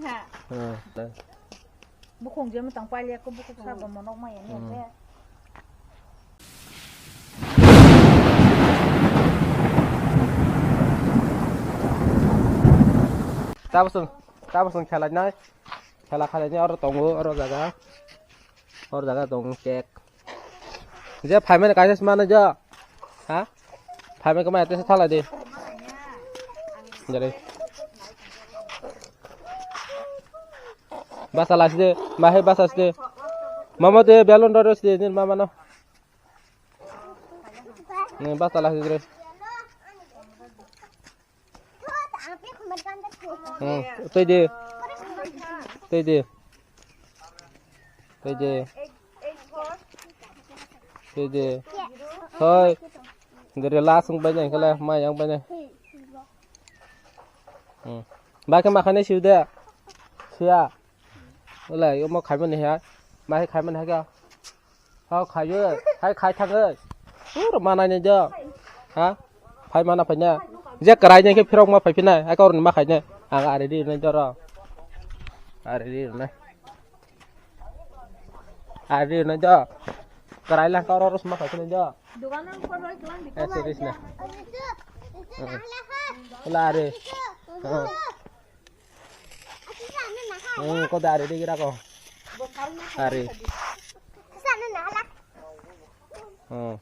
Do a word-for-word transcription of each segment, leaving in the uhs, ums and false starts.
Ha. Ah, da. Bukhung je mwtang pailiya ko bukhuk sa Hmm. Bo monok maya ni Hmm. Ante. Tabasong, tabasong khela nai. Khela khela nai oro tongo, oro jaga. Oro jaga tongo cake. Je phaimani kaisa se mano jo. Ha? Phaimani kama ate se thala di. Jare. Basa lasi de, mahe basa de. Mama de balloon doro de, nil mama no. Ne basa lasi de. Hmm, tei di. Tei di. Tei di. Tei di. Hoi. Dere la sung bai nai kala, ma yang bai nai. Hmm. Ba ke ma khane siu de. Siya. Wala, yo mo khai mani ha. Ma hai khai mani ha ka. Hao, khayo, hai khai thangwi. Pura manai ni jo. Ha? Phai mana phai na. Je kwrai ni khe phirok ma phai phinai. Hai kor ni ma khai ne. Ang ari ri nai jo ro. Ari ri nai. Ari ri nai jo. Kwrai lang kor ro ma khai phinai jo. Dogan ang kor bai klang di. Eh, serious na. Wala ari. Ha. Hmm, ko da ari di kira ko. Ari. Hmm.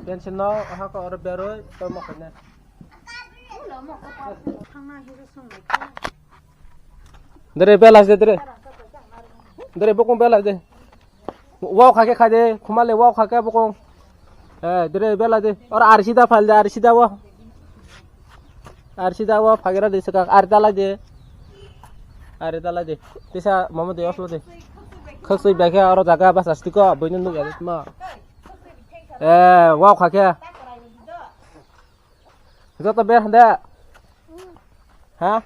Pencil no, aha ko oro beroi, to mo kene. Dere belas de, dere. Dere bokong belas de. Wow khake khade, khumale wow khake bokong. Eh, dere belas de. Oro arsi da phal de, arsi da wo. Arsi da wo, phagira de saka, ar da lai de. Ar da lai de. Tisa mama de oslo de. Khasui beke oro jaga bas asti ko, boino nuk ya ma. Eh, wow khake. Joto ber hande. Ha?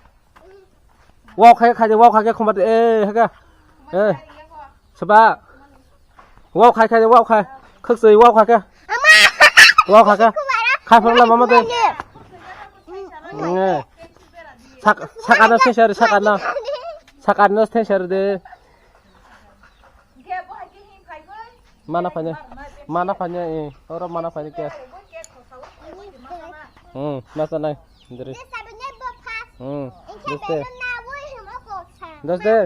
Wow khai khai de, wow khai ke khumar de, eh, haka. Eh. Saba. Wow khai khai de, wow khai. Khak sui wow khai ke. Wow khai ke. Khai phang la mama de. Eh. Sak, sak ano sensor, sak ano. Sak ano sensor de. Mana phanya, mana phanya, eh, oro mana phanya ke. Hmm, masa nai, dere. Hmm, doste. Doste.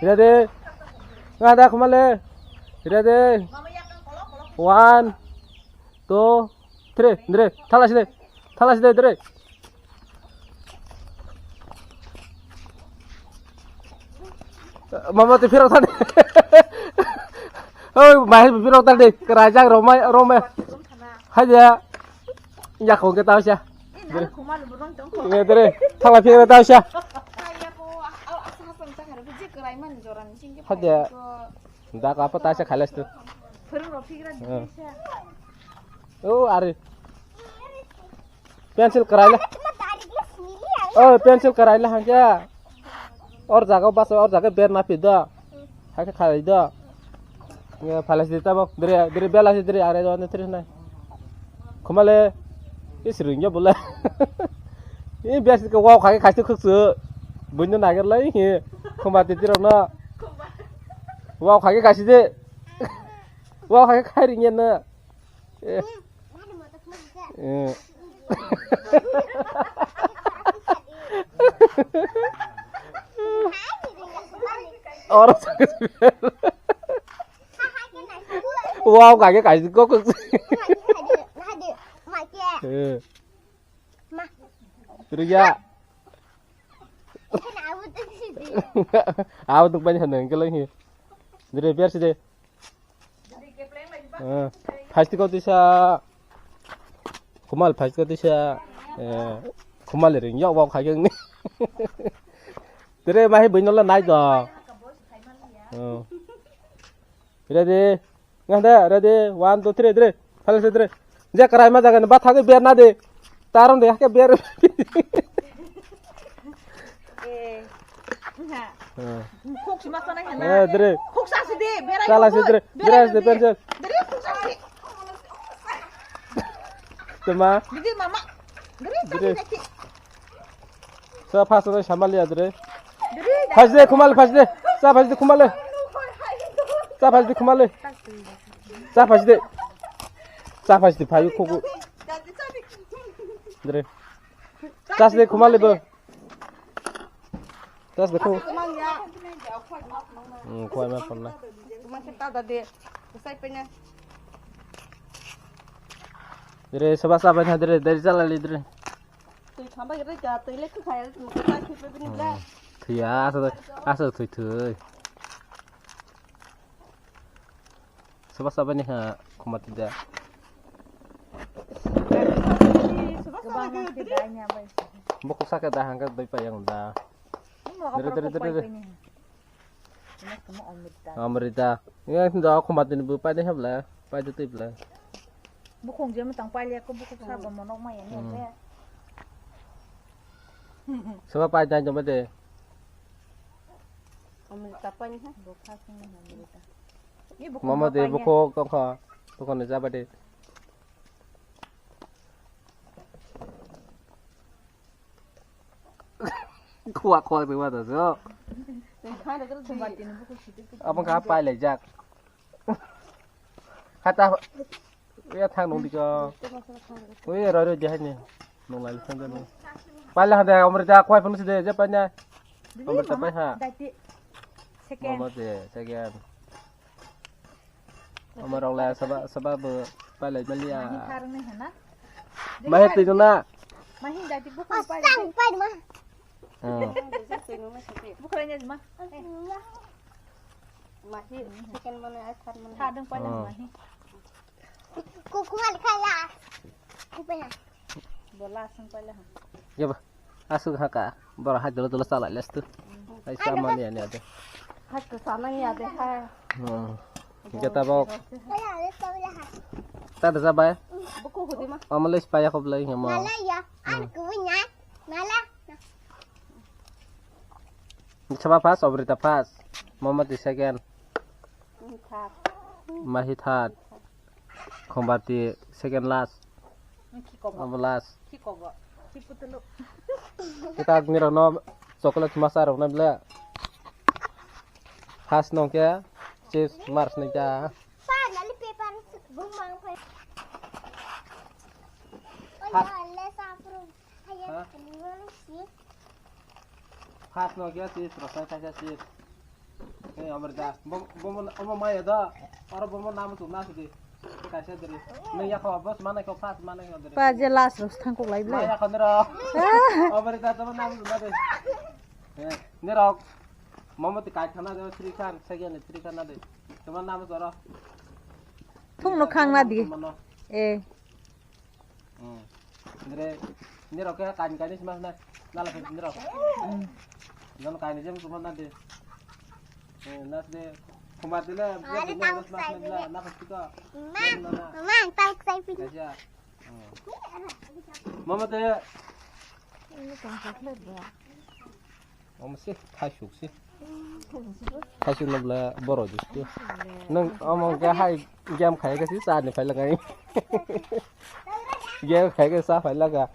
Ready? Nggak ada kembali. Ready? One, two, three, dere. Thalas de. Thalas de, dere. Mama te phirok thani. Oi, mai phirok thani. Kerajang romai, romai. Haja. Ya kong ke tau sia. Dere. Dere. Thala phirok tau sia. Haja. Dak apa tasa khalas tu. Phirok rok phigra. Oh, are. Pencil karaila. Oh, pencil karaila hangke. Or jaga bas, or jaga ber na pido. Hake khalai do. Nge phalas di tabok, dere, dere bela si dere are do ne tris nai. Khumale. Is ringyo bula. I bes ke wow khake khasi khuksu. Buino nager lai hi. Khumba ti tirok no. Wow khake khasi de. Wow khake khai ringyo na. Eh. Eh. Oro sakit. Wow, kage kaji kok. Eh. Terus ya. Abu tuh banyak nang keleng hi. Dere biar sih deh. Eh, plastic kau tisa. Kumal plastic kau tisa. Eh, kumal ring yok wow khageng ni. Tere mahi bui nola nai do. Oh. Ready? Ngah da, ready? One, two, three, three. Phalas three. Je karai ma jaga ni ba thagi ber na de. Tarom de hake ber. Eh. Khok sima sana hena. Eh, dre. Khok sasi de, berai. Chala si dre, berai si de, pencil. Dre, khok sasi. Tema. Didi mama. Dre, dre. Sa phas na samali adre. Phas de, khumale, phas de. Sa phas de, khumale. Sa phas de, khumale. Sa phas de. Sa phas de, phayu khoku. Dre. Sa de, khumale bo. Tas de khu. Mang ya. Hmm, khwai ma phone na. Mang se ta da de. Sai pe na. Dre, soba sa bai na dre, dre chala li dre. Tui thamba gre ja, tui le khu khaya, tui ka khu pe ni bla. Tui ya, asa, asa tui tui. Soba sa bai ni ha, khumati da. Soba sa bai ni. Bokok saka da hangka doi pa yang da. Dere, dere, dere, dere. Amrita. Amrita. Ini kan dah aku mati nih, pai deh bla. Pai deh bla. Bukung je matang pai liya ko bukung sa ba monok ma ya ni. Hmm. Ante. Soba pai deh jom deh. Amrita pai ni ha. Bukha sini Amrita. Ini bukung. Mama deh pai ni. Bukung tongkha. Bukung ni jaba deh. Khua khua twi ma ta so. Abang kha pai lai jak. Khata ya thang nung diko. Ui roi roi jahai ni. Nung lai sang de nung. Pai la de Amrita khua phun si de je pai na. Amrita pai ha. Second. Mama de second. Amar rok lai saba saba bo palai mali ya. Mahi twi na. Mahi dati buku palai. Pai ma. Buku lainnya ma. Mahi second mana ai third mana. Third yang palai mahi. Kukuhan kaya. Kupena. Bola sang palai. Ya ba. Aswk haka, borok hai dolo dolo chalai lestu. Hai samani ani ade. Hai kwchana ni ade hai. Hmm. Jeta bok. Tada jabai. Buku hudi ma. Amalis paya kop lai ngamo. Nala ya, ar kuwi na. Nala. Chaba first, Amrita first. Mama di second. Third. Mahi third. Khombarti second last. Abo last. Kita nirok no chocolate masa rok na bla. First nong ke chips mars ni ta. First. First no kya chips rosai kaisa chips. Eh, Amrita, bom, bom, bom maya da. Oro bom nam tu na sidi. Kaisa diri. Nang ya kho boss mana kho first mana kho diri. Pa je last ros thang kok lai ble. Maya kho nero. Amrita to nam tu na de. Eh, nero. Mama ti kai thana de three khan, second three khan na de. Tuma nam tu ro. Thung no khang na di. Eh. Hmm. Nire, nirok ke kain kain sima na, nala pe nirok. Hmm. Jon kain jem suma na de. Eh, nas de, kumar dile, Ari tang sai na, na pasti ko. Ma, ma, tang sai pi. Kaisa. Hmm. Mama te. Ini tang chocolate ba. Omo se thaisuk se. Thaisuk no bwla borok jis tu. Nang omo ke hai game khai ke si sa ni phai lagai. Game khai ke sa phai laga.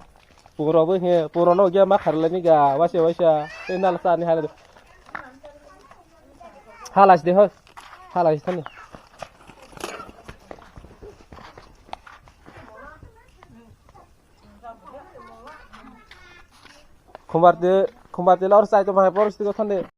Puro bo he, puro no game ma khar lani ga, wase wase. Te nal sa ni hai. Halas de ho. Halas thani. Khumbar de, khumbar de lor sai to bhai por sti ko thande.